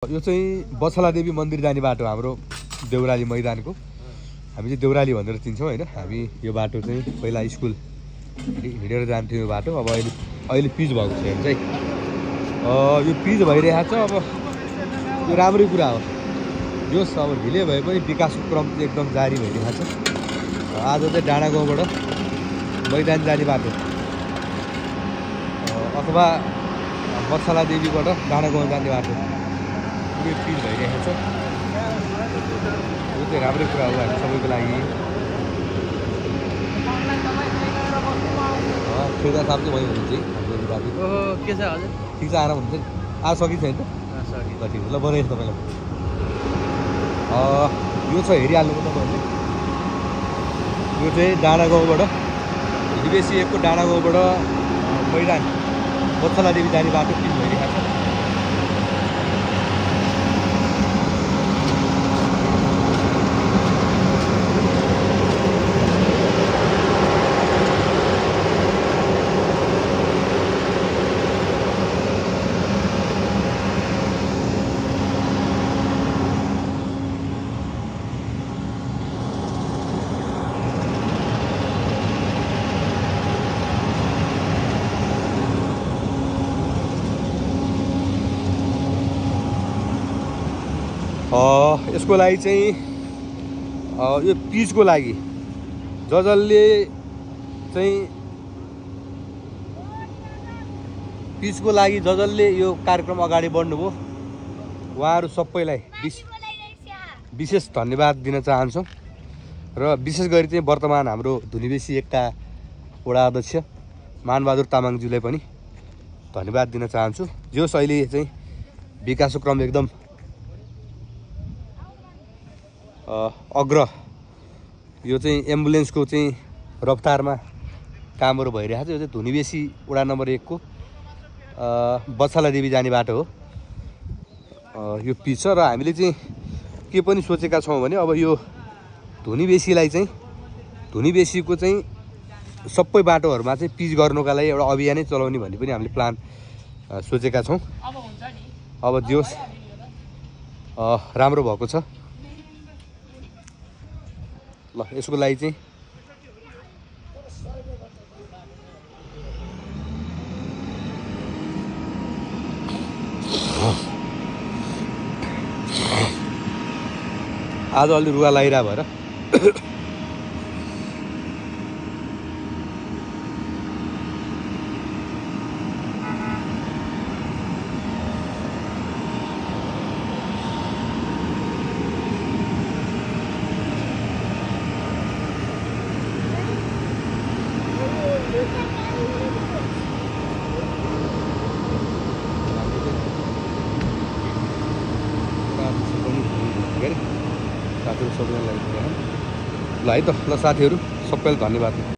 यो चाहिँ बछलादेवी मन्दिर जाने बाटो हाम्रो देउराली मैदानको। हामी चाहिँ देउराली भनेर चिन्छौँ हैन। हामी यो बाटो चाहिँ पहिला स्कुल हिँडेर जान्थ्यौँ यो बाटो। अब अहिले पिच भएको छ चाहिँ यो पिच भइरहेको छ। अब यो राम्रै कुरा हो। यो अब ढिलै भए पनि विकासको क्रम चाहिँ एकदम जारी भइरहेको छ। आज चाहिँ डाँडा गाउँबाट मैदान जाने बाटो अथवा बछलादेवीबाट डाँडा गाउँ जाने बाटो पुरै पिच भइरहेको छ। यो चाहिँ राम्रै कुरा हो हामी सबैको लागि। खेल्दा साहब चाहिँ भइ हुनुहुन्छ हाम्रो बाटो। के छ हजुर? ठिक छ, आराम हुन्छ नि। आज सकिन्छ नि त? ल ठिक छ। ल बनाइस् तपाईँलाई। यो छ हेरिहाल्नु त तपाईँहरूले। यो चाहिँ डाँडा गाउँबाट हिलिबेसी 1 को डाँडा गाउँबाट मैदान बछलादेवी जाने बाटो पिच भइरहेको छ। यसको लागि चाहिँ यो पिचको लागि जसले चाहिँ पिचको लागि जसले यो कार्यक्रम अगाडि बढ्नुभयो उहाँहरू सबैलाई विशेष धन्यवाद दिन चाहन्छौँ। र विशेष गरी चाहिँ वर्तमान हाम्रो धुलीबेसी 1 का वडा अध्यक्ष मानबहादुर तामाङज्यूलाई पनि धन्यवाद दिन चाहन्छु। जो अहिले चाहिँ विकासको क्रम एकदम अग्र यो चाहिँ एम्बुलेन्सको चाहिँ रफ्तारमा कामहरू भइरहेको छ। यो चाहिँ धुनीबेसी वडा नम्बर 1 को बछलादेवी जाने बाटो हो यो पिच छ। र हामीले चाहिँ के पनि सोचेका छौँ भने अब यो धुनीबेसीलाई चाहिँ धुनीबेसीको चाहिँ सबै बाटोहरूमा चाहिँ पिच गर्नुका लागि एउटा अभियानै चलाउने भन्ने पनि हामीले प्लान सोचेका छौँ। अब जो राम्रो भएको छ। ल यसको लागि चाहिँ आज अलि रुवा लागिरहेको भएर साथीहरू सबैलाई ल है त। ल साथीहरू सबैलाई धन्यवाद।